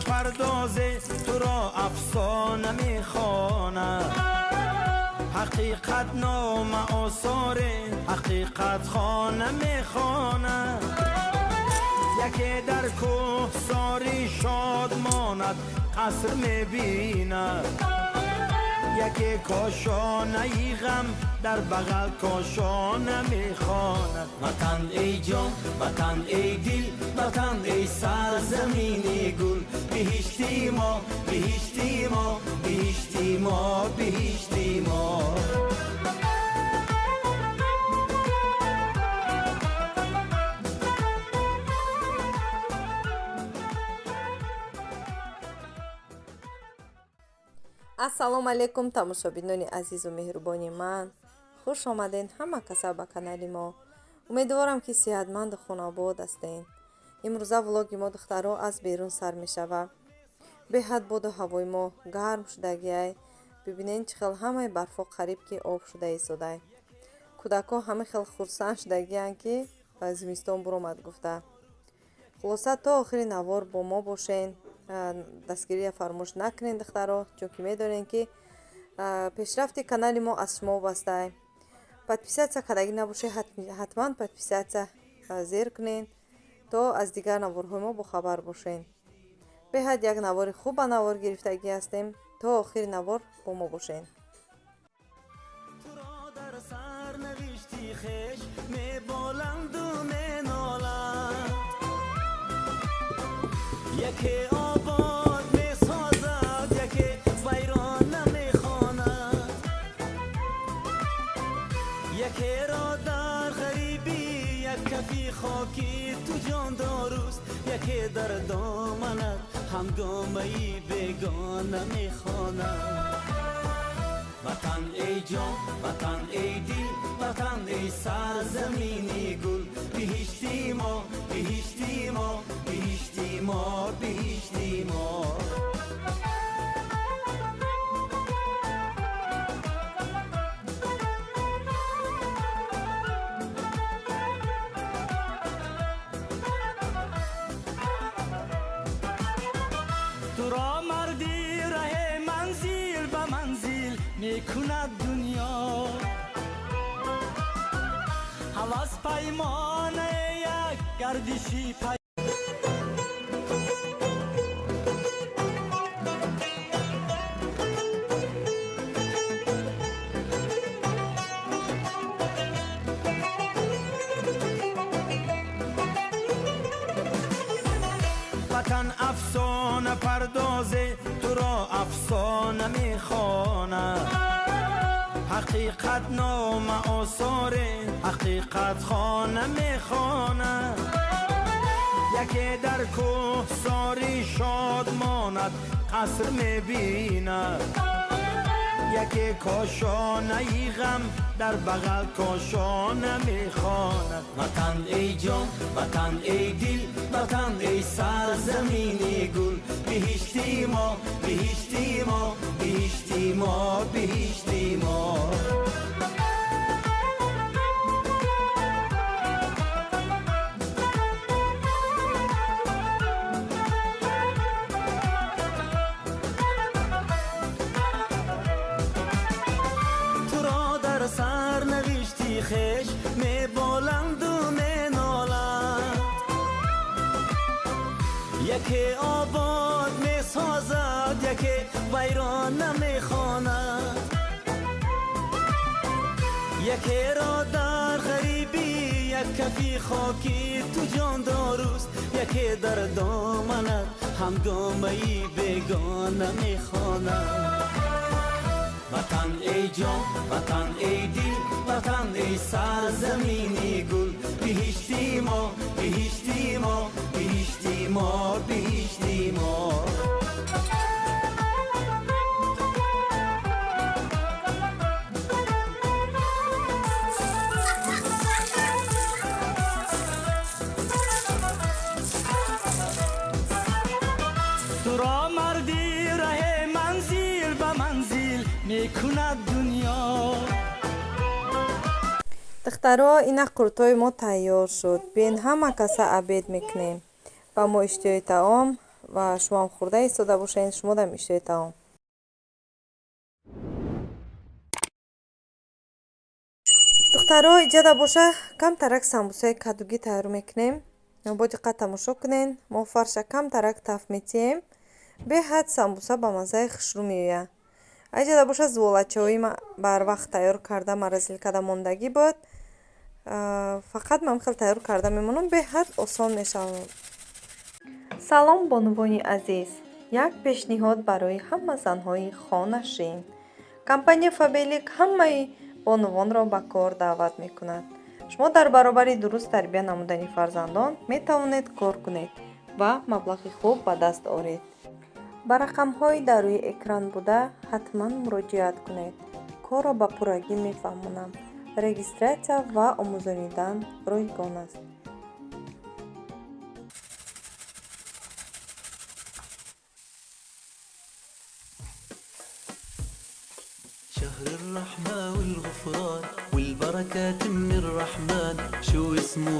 پردازه تو را افسانه میخواند. حقیقت نام آثار حقیقت خانه میخواند. یکی در کوهساری شاد ماند قصر میبیند، یکی کاشانه ای غم در بغل کاشانه میخواند. وطن ای جان، وطن ای دل، وطن ای سرزمینی گل، بهشتی ما، بهشتی ما، بهشتی ما، بهشتی ما. Ассалому алайкум, тамошобинони азизу меҳрубони ман. Хуш омаден ҳама каса ба канали мо. Умедворам, ки сиҳатманду хонобод ҳастен. Имрӯза влоги мо, духтаро, аз берун сар мешава. Беҳад боду ҳавои мо гарм шудагиай. Бибинен, чӣ хел ҳамаи барфҳо қариб ки об шуда истодай. Кӯдакҳо ҳама хел хурсанд шудагиянд, ки ба зимистон буромад гуфта. Хулоса, то охири навор бо мо бошен. Дастгирия фаромӯш накунед, духтаро, чунки медонем, ки пешрафти канали мо аз шумо вобастай. Подписаться кардагӣ набошед, ҳатман подписаться зер кунед, то аз дигар наворҳои мо бохабар бошед. Беҳад як навори хуб ба навор гирифтагӣ ҳастем. То охири навор бо мо бошед. туро дар сарнавишти хеш меболанду меноланд. Яке обод месозад, яке вайрона мехонад. Якеро дар ғарибӣ як кафи хоки ту ҷон доруст, яке дар доманат ҳангомаи бегона мехонад. Ватан эй ҷон, ватан эй дил, ватан эй сарзамини гул, биҳишти мо, биҳишти мо, биҳишти мо, биҳишти мо. Туро марди раҳе манзил ба манзил мекунад дунё, ҳавас паймоне як гардиши пай. Ватан афсона пардозе туро афсона мехонад. Ҳақиқат нома осоре ҳақиқат хона мехонад. Яке дар кӯҳсори шод монад қаср мебинад, яке кошонаи ғам дар бағал кошона мехонад. Ватан эй ҷон, ватан эй дил, ватан эй сарзамини гул, биҳишти мо, биҳишти мо, биҳишти мо, биҳишти мо. Туро дар сарнавишти хеш меболанду меноланд. Яке обод месозад, яке вайрона мехонад. Якеро дар ғарибӣ як кафи хоки ту ҷон доруст, яке дар доманат ҳангомаи бегона мехонад. Ватан эй ҷон, ватан эй дил, ватан эй сарзамини гул, биҳишти мо, биҳишти мо, биҳишти мо, биҳишти мо. Туро марди раҳе манзил ба манзил мекунад дунё. Духтаро, ина қуртҳои мо тайёр шуд. Биен, ҳама каса обед мекунем. Ба мо иштиҳои таом. ва шумоам хӯрда истода бошед, шумодам иштиҳои таом. Духтаро, иҷада боша камтарак самбусаи кадугӣ тайёр мекунем. Бо диққат тамошо кунед. Мо фарша камтарак таф метиҳем. Беҳад самбуса ба маззаи хушрӯ меояд. Аҷада боша зуволачаҳои ма барвақт тайёр карда, морозилкада мондагӣ буд. Фақат ман хел тайёр карда мемонам, беҳад осон мешавад. Салом, бонувони азиз! Як пешниҳод барои ҳама занҳои хонашин. Компания Фаберлик ҳамаи бонувонро ба кор даъват мекунад. Шумо дар баробари дуруст тарбия намудани фарзандон метавонед кор кунед ва маблағи хуб ба даст оред. Ба рақамҳои дар рӯи экран буда ҳатман муроҷиат кунед. Корро ба пуррагӣ мефаҳмонам. Регистратсия ва омӯзонидан ройгон аст. شهر الرحمة والغفران والبركات من الرحمن، شو اسمه؟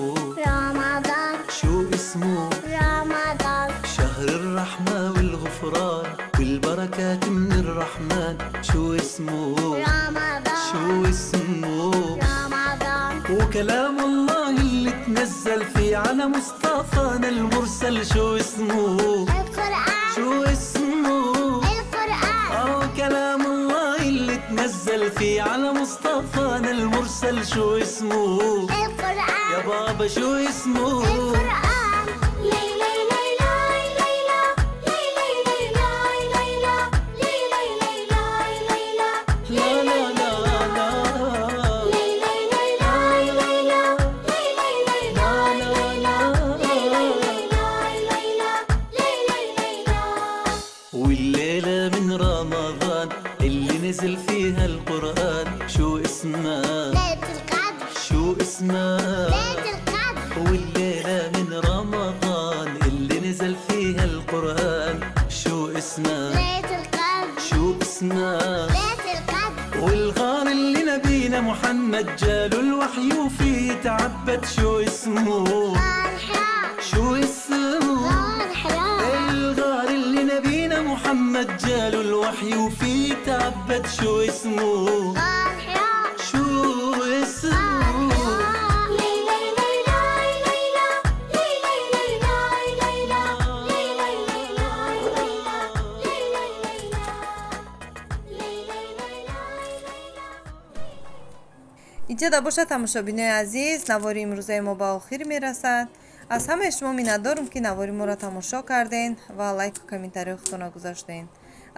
رمضان. شو اسمه؟ رمضان. شهر الرحمة والغفران والبركات من الرحمن، شو اسمه؟ رمضان. شو اسمه؟ رمضان. وكلام الله اللي تنزل فيه على مصطفانا المرسل، شو اسمه؟ القرآن. شو اسمه؟ القرآن. كلام الله اللي تنزل فيه على مصطفانا المرسل، شو اسمه؟ القرآن. يا بابا شو اسمه؟ القرآن. ليلى ليلى ليلى ليلى ليلى ليلى ليلى ليلى ليلى لا لا لا لا ليلى ليلى ليلى ليلى ليلى ليلى ليلى ليلى. والليلة من رمضان اللي نزل فيها القرآن، شو اسمها؟ ليلة القدر. شو اسمها؟ ليلة القدر. والليلة من رمضان اللي نزل فيها القرآن، شو اسمها؟ ليلة القدر. شو اسمها؟ ليلة القدر. والغار اللي نبينا محمد جاله الوحي وفيه تعبد، شو اسمه؟ غار حراء. شو اسمه؟ غار حراء. الغار اللي نبينا محمد جاله الوحي وفيه تعبد، شو اسمه؟ غار حراء. شو اسمه؟ ليلى ليلى ليلى ليلى ليلى ليلى ليلى ليلى ليلى ليلى. Иҷода бошад, тамошобинои азиз, навори имрӯзаи мо ба охир мерасад. Аз ҳамаи шумо миннатдорам, ки навори моро тамошо карден ва лайку комментариҳои худтонро гузоштен.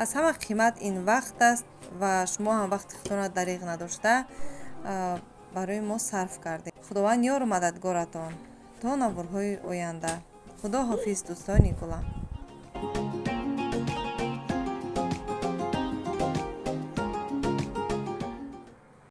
Аз ҳама қимат ин вақт аст ва шумо ҳам вақти худтонро дариғ надошта барои мо сарф кардед. Худованд ёру мададгоратон. То наворҳои оянда. Худо ҳофиз, дӯстони гулам.